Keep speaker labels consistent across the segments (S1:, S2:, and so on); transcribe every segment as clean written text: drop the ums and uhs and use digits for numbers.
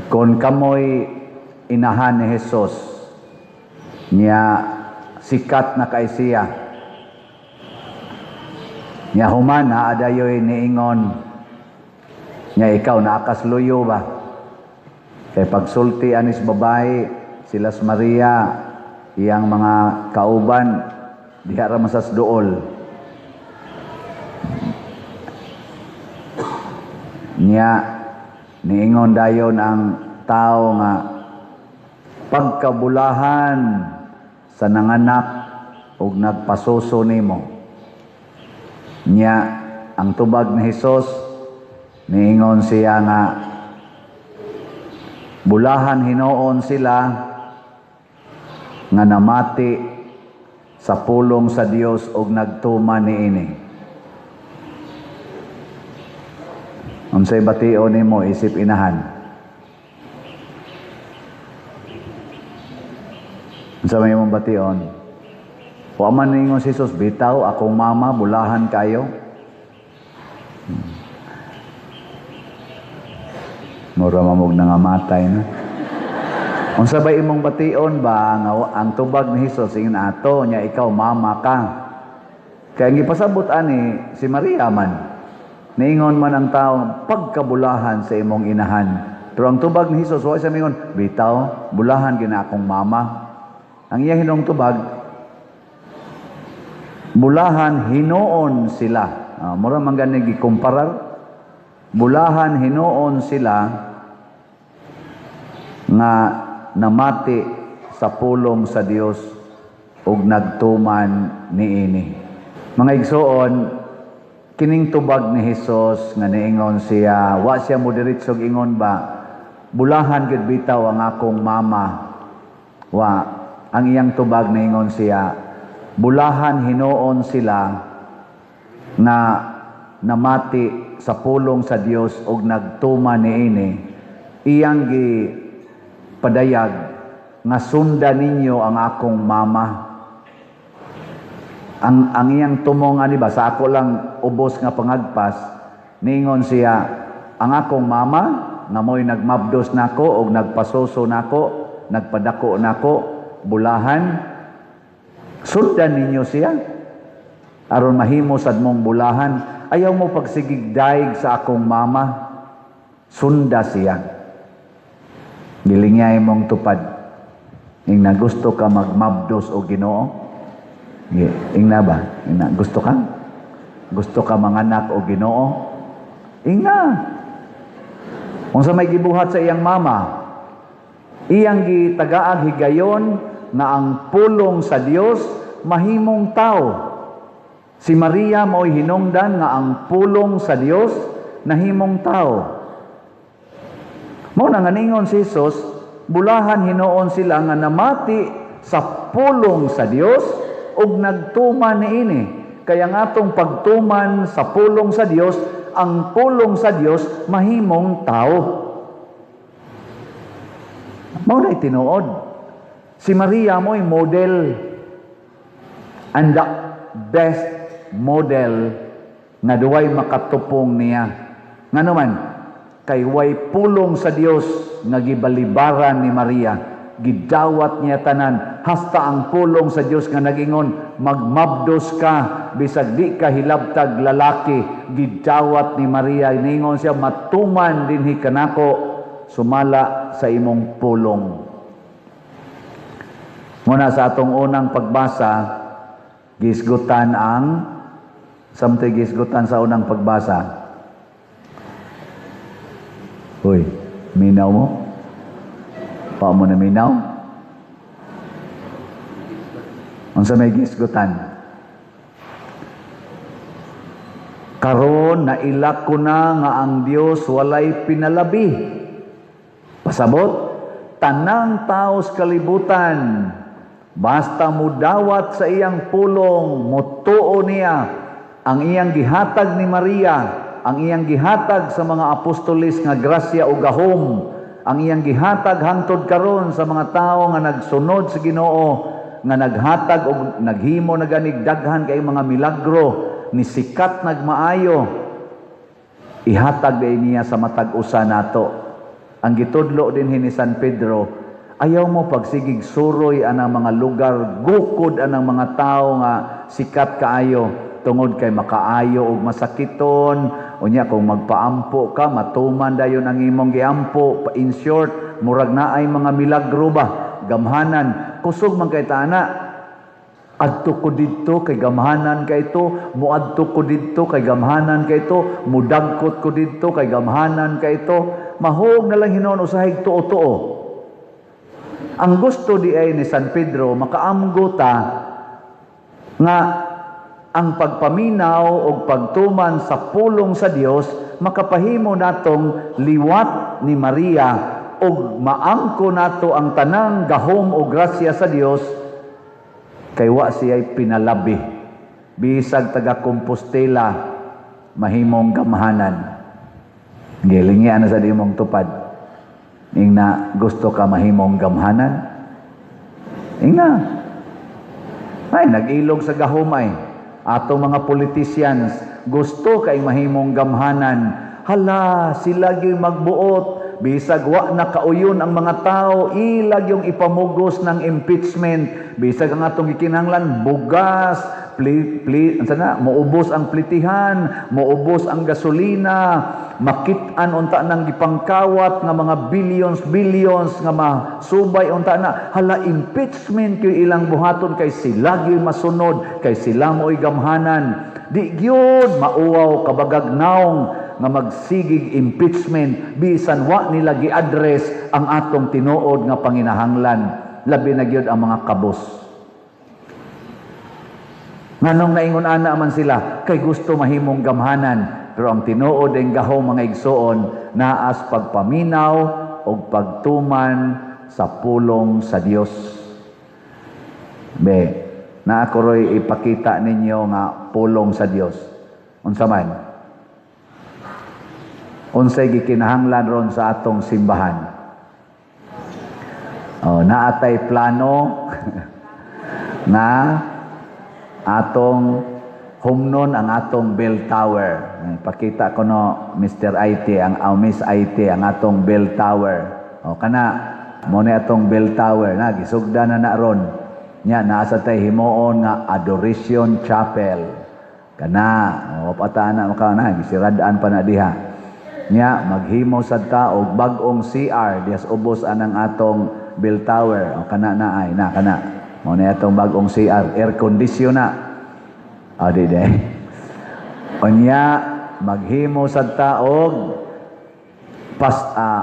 S1: Kung kamoy inahan ni Jesus, niya sikat na kay siya. Niya human ha adayoy niingon, niya ikaw naakasluyo ba? Kay pagsulti anis babae, silas Maria, iyang mga kauban, diha ra masas duol. Niya niingon dayon ang tao nga pagkabulahan sa nanganak ug nagpasuso nimo. Niya ang tubag ni Hesus, niingon siya nga bulahan hinuon sila nga namati sa pulong sa Dios ug nagtuman niini. Unsay bation nimo isip inahan? Unsa may imong bation? Wa man ningon si Jesus, bitaw akong mama bulahan kayo. Mura mamog nangamatay na. Unsa bay imong bation ba nga ang tubag ni Jesus ingon ato nya ikaw mama ka? Kay ang gipasabot ani si Maria man. Niingon man ang tao pagkabulahan sa imong inahan. Pero ang tubag ni Jesus wa siya mingon, bitaw bulahan gina akong mama. Ang iya hinong tubag, bulahan hinuon sila. Mura man gani gikumparar. Bulahan hinuon sila nga namati sa pulong sa Dios ug nagtuman niini. Mga igsoon, kining tubag ni Hesus nga niingon siya, wa siya mo diretsog ingon ba, bulahan gid bitaw ang akong mama. Wa, ang iyang tubag niingon siya, bulahan hinuon sila nga namati sa pulong sa Dios ug nagtuman niini. Iyang gipadayag nga sundan ninyo ang akong mama. Ang iyang tumong ani ba sa ako lang ubos nga pangagpas, niingon siya, ang akong mama nga mo'y nagmabdos nako og nagpasuso nako, nagpadako nako, bulahan, sundan ninyo siya aron mahimo sad mong bulahan. Ayaw mo pagsigig daig sa akong mama, sunda siya. Gilingay mong tupad. Ing na gusto ka magmabdos o Ginoo? Ing na ba? Ing na, gusto ka? Gusto ka manganak o Ginoo? Ing na. Kung sa may gibuhat sa iyang mama, iyang gitagaag higayon na ang pulong sa Dios mahimong tao. Si Maria mo'y hinungdan nga ang pulong sa Dios nahimong tao. Mao na nga ningon si Jesus, bulahan hinuon sila nga namati sa pulong sa Dios ug nagtuman niini. Kaya nga atong pagtuman sa pulong sa Dios, ang pulong sa Dios mahimong tao. Mao na tinuod. Si Maria mo'y model, and the best model nga duway makatupong niya. Ngano man, kay way pulong sa Dios nga gibalibaran ni Maria, gidawat niya tanan, hasta ang pulong sa Dios nga nagingon, magmabdos ka bisag di ka hilabtag lalaki, gidawat ni Maria. Ningon siya, matuman dinhi kanako sumala sa imong pulong. Muna sa atong unang pagbasa, gisgutan ang samtoy gisgutan sa unang pagbasa. Uy, minaw mo? Pa mo na minaw? Unsa may gisgutan? Karon nailak ko na nga ang Dios walay pinalabi. Pasabot, tanang taos kalibutan, basta mudawat sa iyang pulong, mutuo niya ang iyang gihatag ni Maria, ang iyang gihatag sa mga apostolis nga grasya o gahom, ang iyang gihatag hangtod karon sa mga tawo nga nagsunod sa Ginoo, nga naghatag og naghimo na ganig daghan kay mga milagro, ni sikat nagmaayo, ihatag day niya sa matag usa nato. Ang gitudlo din ni San Pedro, ayaw mo pagsigig suroy anang mga lugar, gukod anang mga tao nga sikat kaayo tungod kay makaayo og masakiton. Unya kung magpaampo ka, matuman dayon ang imong giampo. In short, murag naay mga milagro ba, gamhanan. Kusog man kay tana, adto ko didto kay gamhanan kay ito, muadto ko didto kay gamhanan kay ito, mudagkot ko didto kay gamhanan kay ito. Mahog na lang hinuon usahay tuo-tuo. Ang gusto di ay ni San Pedro, makaamgo ta nga ang pagpaminaw o pagtuman sa pulong sa Dios makapahimo natong liwat ni Maria ug maangko nato ang tanang gahom o grasya sa Dios kay wa siya'y pinalabi. Bisag taga Compostela, mahimong gamhanan. Gilingian na sa imong tupad. Ingna, gusto ka mahimong gamhanan? Ingna. Ay, nag-ilog sa gahom ay. Atong mga politicians, gusto kay mahimong gamhanan. Hala, sila gyud magbuot. Bisag wa na kauyon ang mga tao, ilag yung ipamugos ng impeachment. Bisag ang atong gikinahanglan bugas, pli, pli, unsa na, moubos ang plitihan, moubos ang gasolina, makit-an unta nang gipangkawat nga mga billions billions nga masubay unta na. Hala, impeachment kay ilang buhaton kay sila gyud masunod, kay sila mo'y gamhanan. Di gyud mauwaw kabagag naong nga magsigig impeachment bisan wa nila gi-address ang atong tinuod nga panginahanglan, labi na gyud ang mga kabos. Nganong naingon ana man sila? Kay gusto mahimong gamhanan. Pero ang tinuod ang gahom, mga igsoon, naas pagpaminaw og pagtuman sa pulong sa Dios. Be, naa ko roy ipakita ninyo nga pulong sa Dios. Unsa man? Unsay gikinahanglan ron sa atong simbahan? Oh, naatay plano na atong humnon ang atong bell tower. Pakita ko no, Mr. IT, ang Miss IT, ang atong bell tower. O kana, mo ni atong bell tower na gisugda na na ron. Nya naa sa tay himuon nga Adoration Chapel. Kana, o pata na maka na gisiradaan pa na diha. Nya maghimo sad ta og bag-ong CR dias ubos anang atong bell tower. O kana na ay na kana. Mo ni atong bag-ong CR, air condition na. O di di. Unya maghimo sad ta og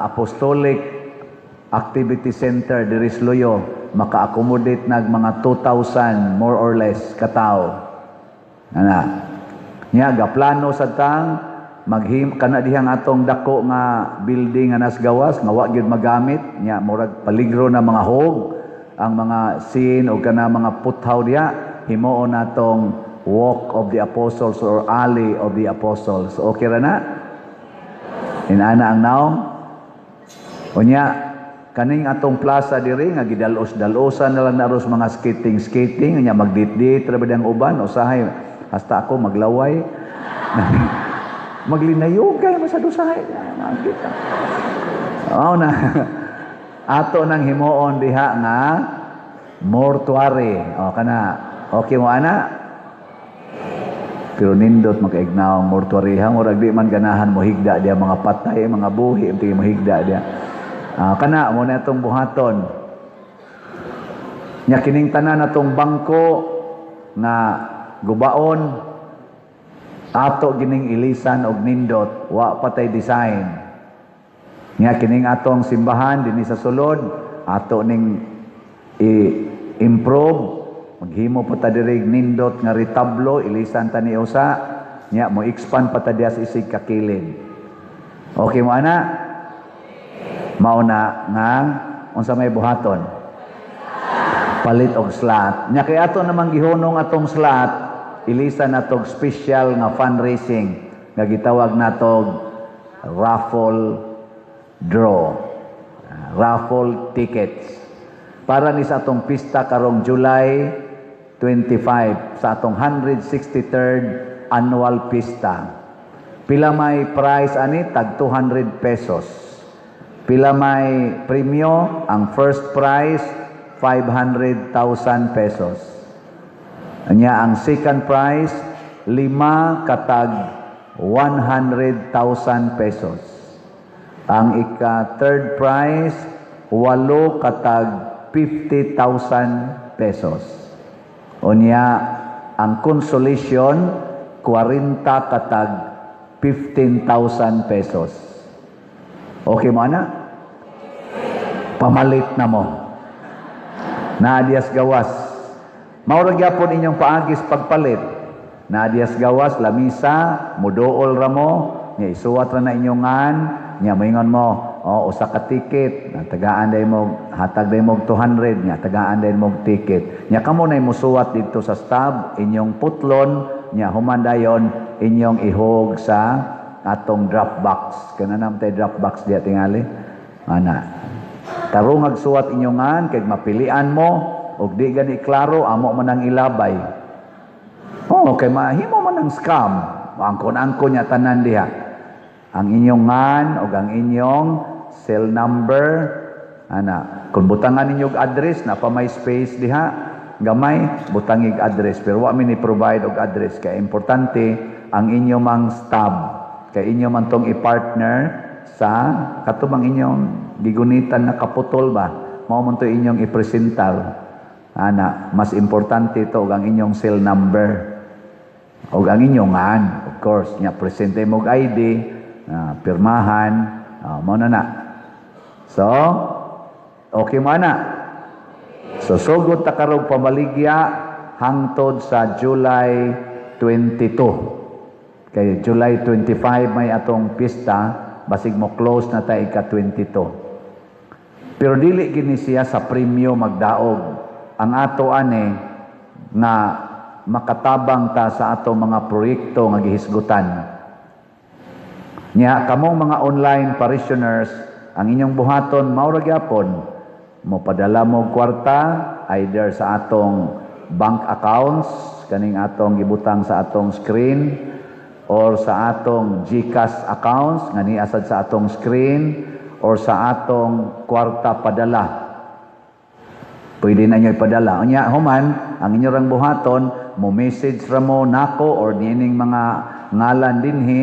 S1: Apostolic Activity Center diri sa Luyo, maka-accommodate nag mga 2,000 more or less katao. Ana. Nya gaplano sad tang maghim kana dihang atong dako nga building nga nas gawas nga wa gyud magamit. Nya murag paligro na mga hog ang mga scene o kana mga puthaw diha, himuon natong Walk of the Apostles or Alley of the Apostles. Okay ra na? Inana ang naong. Unya kaning atong plaza diri nga gidalos-dalosan na lang naros mga skating skating, unya magdit-dit ra ba ang uban, usahay hasta ako maglaway, maglinayugay masad usahay makita. Mao na ato nang himuon diha nga mortuary. O kana, okay mo ana? Pero nindot makaignaw ang mortuary ha, murag di man ganahan mo higda diha mga patay, mga buhi unti mo higda diha. Kana mo na itong buhaton. Nya kining tanan atong bangko nga gubaon, ato gining ilisan og nindot, wa patay design. Nya kining atong simbahan dinhi sa sulod, ato ning i-improve, maghimo pa ta diri nindot nga retablo, ilisan ta ni usa, nya mo expand pa ta diha sa isig kakilid. Okay mo ana? Mao na nga unsa may buhaton? Palit og slot. Nya kay ato namang gihunong atong slot, ilisan natog special nga fundraising nga gitawag natog raffle draw. Raffle tickets. Para ni sa atong pista karong July 25 sa atong 163rd annual pista. Pila may price ani? Tag 200 pesos. Pila may premyo? Ang first prize, 500,000 pesos. Anya ang second prize, lima katag 100,000 pesos. Ang ika third prize, walo katag 50,000 pesos. Unya ang consolation, 40 katag 15,000 pesos. Okay mo ana? Pamalit na mo. Naa diyas gawas. Mao ra gyapon inyong paagis pagpalit. Naa diyas gawas, lamisa, muduol ra mo, nya isuwat ra na inyong ngan, nya moingon mo, "Oh, usa ka ticket," tagaan day mo, hatag day mo 200, nya tagaan day mo ticket. Nya kamo nay musuwat didto sa stub, inyong putlon, nya human dayon inyong ihog sa atong drop box. Kana naman tay drop box diya tingali. Ana. Tarungag suwat inyong ngan kay mapilian mo og di gani klaro, amo man ang ilabay. Oh, kay mahimo man ang scam. Angkon-angkon niya tanan diha. Ang inyong ngan og ang inyong cell number, ana. Kung butangan ninyo og address, na pa may space diha, gamay, butangig address. Pero wa mi ni provide og address kay importante ang inyo mang stub. Kay inyo man tong i-partner sa katubang inyong gigunitan na kaputol ba. Mao man to inyong ipresentar. Ana, mas importante ito og ang inyong cell number. Og ang inyong ngan, of course, nya presente mo og ID, pirmahan, mao na na. So, okay mo ana. So, sugod ta karong pamaligya hangtod sa July 22. Kay July 25 may atong pista, basig mo close na ta ika 22. Pero dili gini siya sa premyo magdaog. Ang ato ani nga makatabang ta sa ato mga proyekto nga gihisgutan. Nya kamong mga online parishioners, ang inyong buhaton mao ra gyapon mo padala mo kwarta either sa atong bank accounts kaning atong gibutang sa atong screen or sa atong GCash accounts nga niasad sa atong screen or sa atong kwarta padala. Pwede na nyo ipadala. Unya, human, ang inyo rang buhaton, mo message ra mo nako or niining mga ngalan dinhi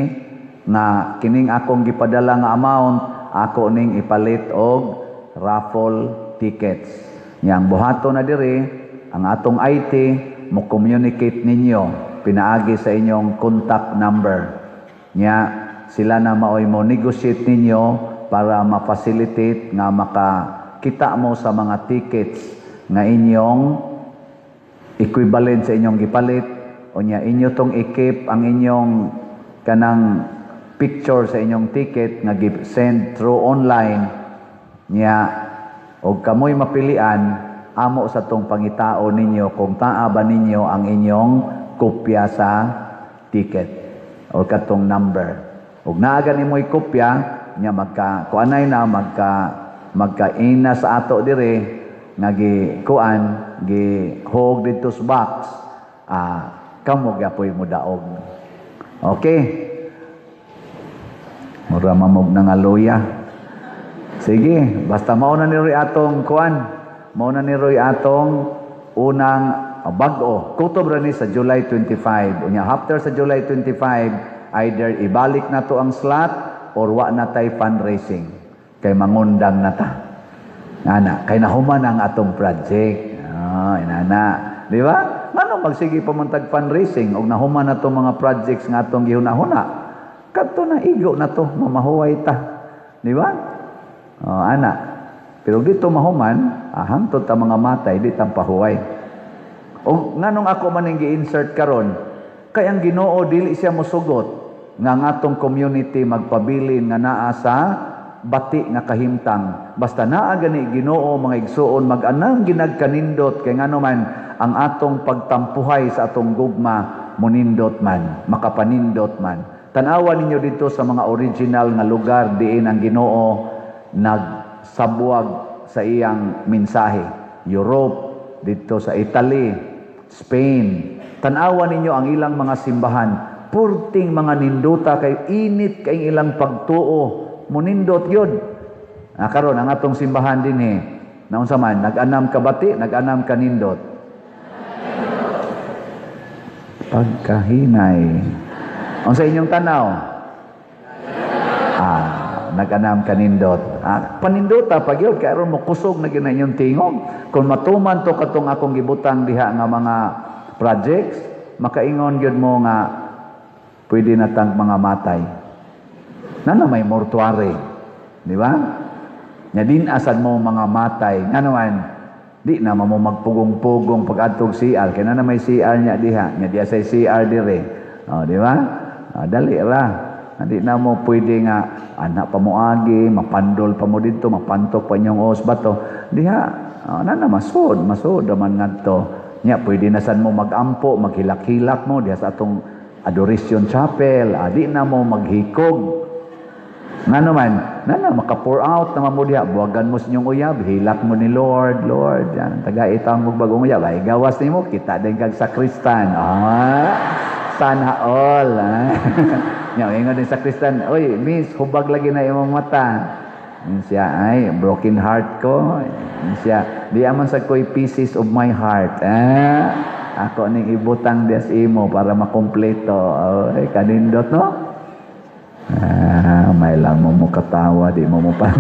S1: nga kining akong gipadala nga amount, ako ning ipalit og raffle tickets. Nya ang buhaton na diri, ang atong IT mo communicate ninyo pinaagi sa inyong contact number. Nya sila na maoy mo negotiate ninyo para ma-facilitate nga makakita mo sa mga tickets nga inyong equivalent sa inyong gipalit. Unya inyo tong i-keep ang inyong kanang picture sa inyong ticket nga gi-send through online. Nya og kamoy mapilian, amo sa tong pangitao ninyo kung taa ba ninyo ang inyong kopya sa ticket o katong number. Ug naa gani mo'y kopya nya, magka kuanay na, magkaina sa ato dire nga gi kuan, gi hog didto sa box, kamo gyapoy mo daog. Okay, mura mamog na nga luya. Sige, basta mao na ni Roy atong kuan, mao na ni Roy atong unang bag-o. Kutob ra ni sa July 25. Unya after sa July 25, either ibalik na to ang slot or wa na tay fundraising kay mangundang na ta. Ana, kay nahuman ang atong project. Ah, inana. Di ba? Ngano magsige pa man tag fundraising og nahuman na to mga projects nga atong gihuna-huna? Kadto na, igo na to, mamahuway ta. Di ba? Oh, ana. Pero dito mahuman, hangtod ta mga matay, di tang pahuway. O nganong ako man ning gi-insert karon, kay ang Ginoo dili siya mosugot nga ang atong community magpabilin nga naa sa bati nga kahimtang. Basta naa gani Ginoo, mga igsuon, mag-anang ginagkanindot kay ngano man ang atong pagtampuhay sa atong gugma monindot man, makapanindot man. Tan-awa ninyo dito sa mga original nga lugar diin ang Ginoo nagsabwag sa iyang mensahe. Europe, dito sa Italy, Spain. Tan-awa ninyo ang ilang mga simbahan. Purting mga ninduta kay init kay ilang pagtuo. Munindot yun. Ah, karon ang atong simbahan dinhi, naunsa man, nag-anam ka bati, nag-anam ka nindot? Pagkahinay. Unsa inyong tanaw? Ah, nag-anam ka nindot. Ah, panindota pag yun, kay aron mo kusog na gyud na inyong tingog. Kung matuman to katong akong gibutang diha nga mga projects, makaingon gyud mo nga pwede na tang mga matay. Nana may mortuary. Di ba? Nya din asad mo mga matay. Nga naman, di na mo magpugong-pugong pag adtog CR. Kaya na may CR niya diha. Nya diha say CR dire. O, di ba? O, dali ra. Hindi na mo pwede nga anak pa mo agi, mapandol pa mo dito, mapantok pa inyong os bato. Diha, o, na na masud, masud naman ngadto. Nya pwede na sad mo magampo, maghilak-hilak mo diha sa atong Adoration Chapel. Ah, di na mo maghikog. Nga naman, na na, maka-pour out naman mo diha. Buwagan mo sa inyong uyab, hilak mo ni Lord, Lord. Yan, taga itang mo bagong uyab. Ay, gawas nimo, kita din kag sakristan. Ah, sana all. Ah. Nya, ingon din sakristan, "Oy, miss, hubag lagi na imong mata." Yun siya, "Ay, broken heart ko." Yun siya, "Di aman sa ko'y pieces of my heart. Ah, ako ning ibutang dias imo para makompleto." Ay, kanindot, no? Ah, may lang mo mo katawa, di mo mo pa.